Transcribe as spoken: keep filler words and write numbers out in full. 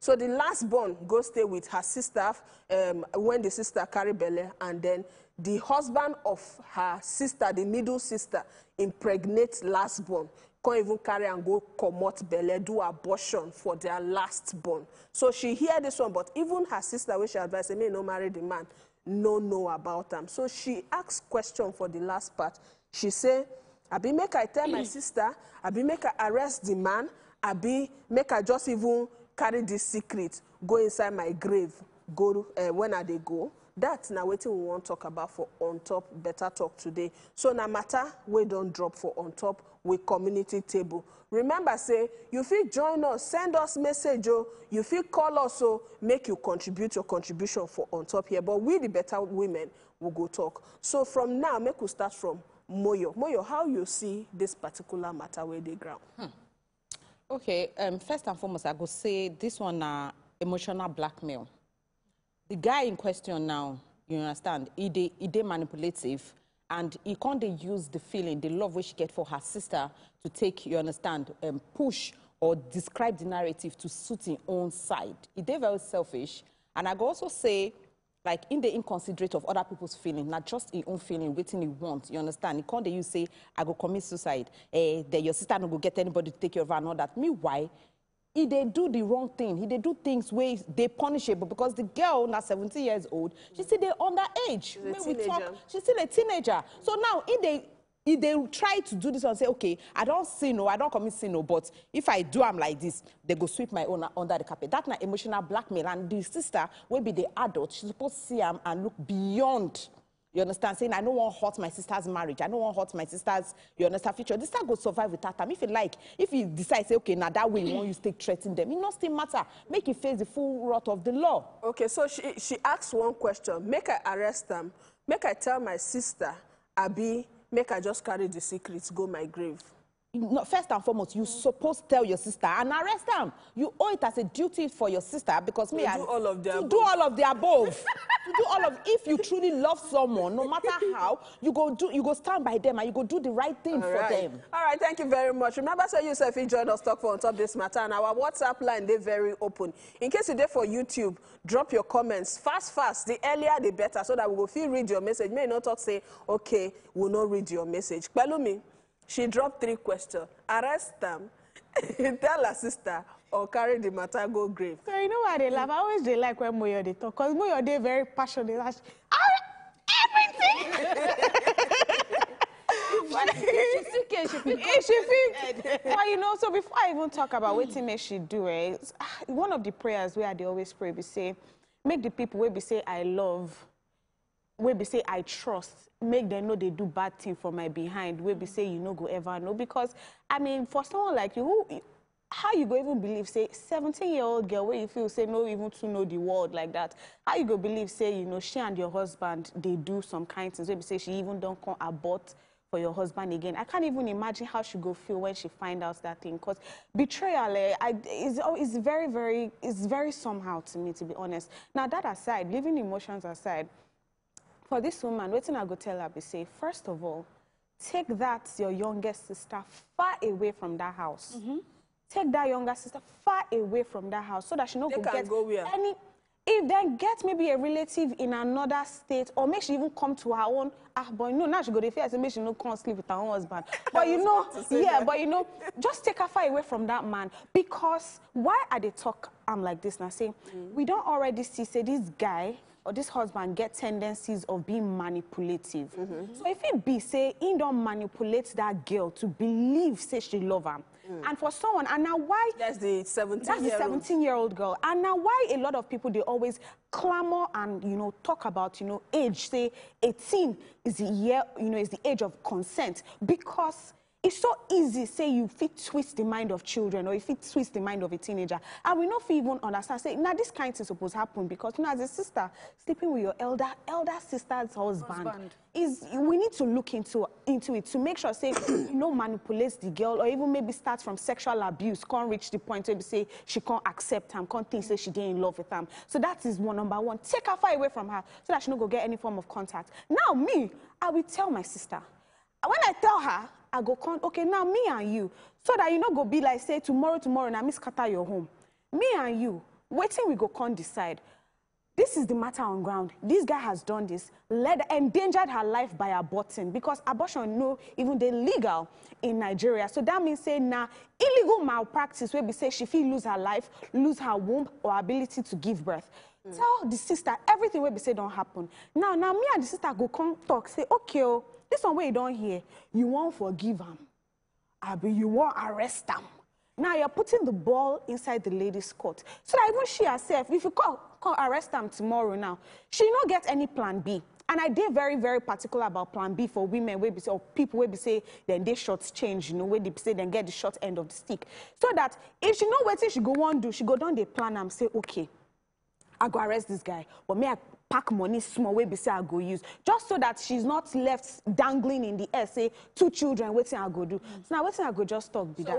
So the last born go stay with her sister, um, when the sister carry belle, and then the husband of her sister, the middle sister, impregnate last born, come even carry and go comot belle, do abortion for their last born. So she hear this one, but even her sister, wey she advise say make no marry the man, no know about am. So she ask question for the last part. She say, "Abi make I tell my sister, abi make I arrest the man, abi make I just even carry this secret go inside my grave, go, uh, when I dey go?" That na wetin we wan talk about for On Top Better Talk today. So na matter wey don drop for On Top with community table. Remember say you fit join us, send us message o, you fit call us o, make you contribute your contribution for On Top here. But we, the better women, we go talk. So from now, make we start from Moyo. Moyo, how you see this particular matter wey dey ground? Okay, um, first and foremost, I go say this one na emotional blackmail. The guy in question now, you understand, he dey he dey manipulative, and he can't dey use the feeling, the love which she get for her sister to take, you understand, um, push or describe the narrative to suit his own side. He dey very selfish, and I go also say, like, in the inconsiderate of other people's feeling, not just his own feeling, waiting he wants. You understand? He can't dey use say, "I go commit suicide." Eh, then your sister no go get anybody to take care of her and all that. Meanwhile, he dey do the wrong thing. He dey do things wey dey punishable because the girl na seventeen years old. She still dey underage. She's a teenager. She's still a teenager. So now, he dey he dey try to do this one, say, "Okay, I don't sin, no, I don't commit sin, no, but if I do am like this, they go sweep my own under the carpet." That na emotional blackmail, and the sister wey be the adult, she suppose see am and look beyond. You understand? Saying, "I no wan hurt my sister's marriage. I no wan hurt my sister's, you understand, future." This sister go survive without am. If you like, if you decide, say, "Okay, now that way you want you take threaten them," it no still matter. Make you face the full wrath of the law. Okay, so she she asked one question. Make I arrest am. Make I tell my sister, abi make I just carry the secret go my grave? No, first and foremost, you suppose tell your sister and arrest am. You owe it as a duty for your sister, because me, To I do all of the to above. Do all of the above. To do all of, if you truly love someone, no matter how, you go do, you go stand by them and you go do the right thing All for right. Them. All right, thank you very much. Remember, say you sef fit join us talk for On Top this matter, and our WhatsApp line dey very open. In case you dey for YouTube, drop your comments fast, fast. The earlier, the better, so that we go fit read your message. May you no talk say, "Okay, we no read your message." Pelumi, she drop three questions. Arrest am, tell her sister, or carry the matter go grave. So you know why I dey laugh? I always dey like when Moyo dey talk, 'cause Moyo dey very passionate. Like, "Ah, everything." She still can, she fit If she fit. But you know, so before I even talk about wetin make she do, eh, it's- ah, one of the prayers wey I dey always pray be say, make the people wey be say I love, wey be say I trust, make them no dey do bad thing for my behind, wey be say you no go ever know. Because, I mean, for someone like you, who, how you go even believe say seventeen year old girl, wey you feel say no even to know the world like that, how you go believe say, you know, she and your husband dey do some kind things, wey be say she even don come abort for your husband again? I can't even imagine how she go feel when she find out that thing, 'cause betrayal, eh, I, is, is very, very, is very somehow to me, to be honest. Now, that aside, leaving emotions aside, for this woman, wetin I go tell her be say, first of all, take that your youngest sister far away from that house. Take that younger sister far away from that house, so that she no Take go am get go where? Any. If then get maybe a relative in another state, or make she even come to her own. Ah, but you know, now she go dey fear say make she no come sleep with her own husband. But you know, about to say yeah, that. But you know, just take her far away from that man. Because why I dey talk am like this now, say we don already see say this guy or this husband get tendencies of being manipulative. So if he be say he don manipulate that girl to believe say she love am, and for someone, and now why That's the seventeen that's the year old. seventeen year old girl. And now why a lot of people, they always clamor and, you know, talk about, you know, age. Say eighteen is the year, you know, is the age of consent, because it's so easy say you fit twist the mind of children, or you fit twist the mind of a teenager. And we no fit even understand say now this kind thing suppose happen, because, you know, as a sister sleeping with your elder elder sister's husband, Husband. Is we need to look into into it to make sure say you no manipulate the girl, or even maybe start from sexual abuse, can't reach the point where say she can't accept him, can't think say she dey in love with him. So that is one, number one. Take her far away from her so that she no go get any form of contact. Now me, I will tell my sister. When I tell her, I go come, okay, now me and you, so that you no go be like say tomorrow, tomorrow, now me scatter your home. Me and you, Wetin we go come decide? This is the matter on ground. This guy has done this, led, endangered her life by aborting, because abortion no even dey legal in Nigeria. So that means say na illegal malpractice wey be say she fit lose her life, lose her womb, or ability to give birth. Tell the sister everything wey be say don happen. Now, now me and the sister go come talk say, okay, oh, this one wey you don hear, you wan forgive am, abi you wan arrest am? Now you're putting the ball inside the lady's court. So that even she herself, if you call, call arrest am tomorrow now, she no get any plan B. And I dey very, very particular about plan B for women wey be say, or people wey be say dem dey short change, you know, wey dey say dem get the short end of the stick. So that if she know wetin she go wan do, she go don dey plan am say, okay, I go arrest this guy, but may I pack money small wey be say I go use, just so that she's not left dangling in the air say, two children, wetin I go do? So now wetin I go just talk be that.